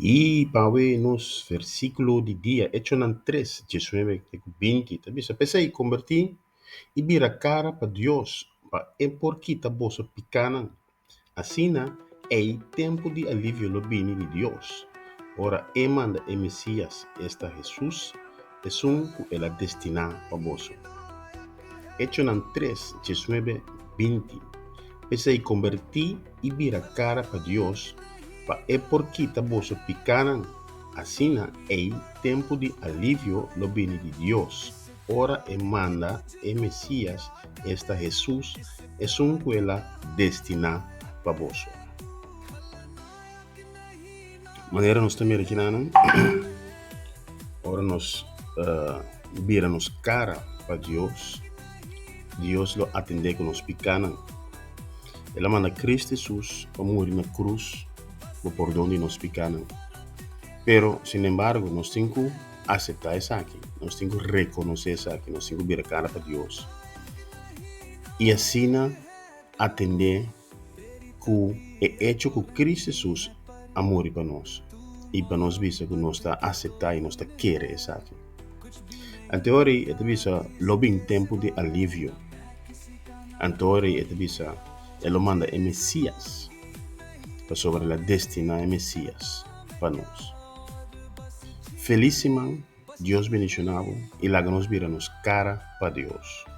I pawe nos versíkulo di dia, Echonan 3, 19 te ku 20, ta bisa, P'esei, kombertí i bira kara pa Dios, pa e por kita boso pikánan. Asina, ei tempu di alivio lo bini di Dios, ora e manda e Mesías, esta Hesus, esun ku el a destiná pa boso. Echonan 3, 19, 20, P'esei, kombertí i bira kara pa Dios, pa e por kita boso pikánan, asina ei tempu di alivio lo bini di Dios, ora e manda e Mesías, esta Hesus, esun ku el a destiná pa boso. Manera nos ta mira kinanan, ora nos bira nos kara pa Dios, Dios lo atendé ku nos pikánan. El a manda Cristo Hesus pa muri na krus pa pordon di nos pikánan. Pero, sinembargo, nos tin ku aseptá esaki, nos tin ku rekonosé esaki, nos tin ku bira kara pa Dios i asina atendé ku e echo ku Cristo Hesus a muri pa nos i pa nos bisa ku nos ta aseptá i nos ta kere esaki. Anto ora ei e ta bisa lo bin tempu di alivio. Anto ora ei e ta bisa e lo manda e Mesias, pasobra el a destiná e Mesias pa nos. Felis siman, Dios bendishoná bo i laga nos bira nos kara pa Dios.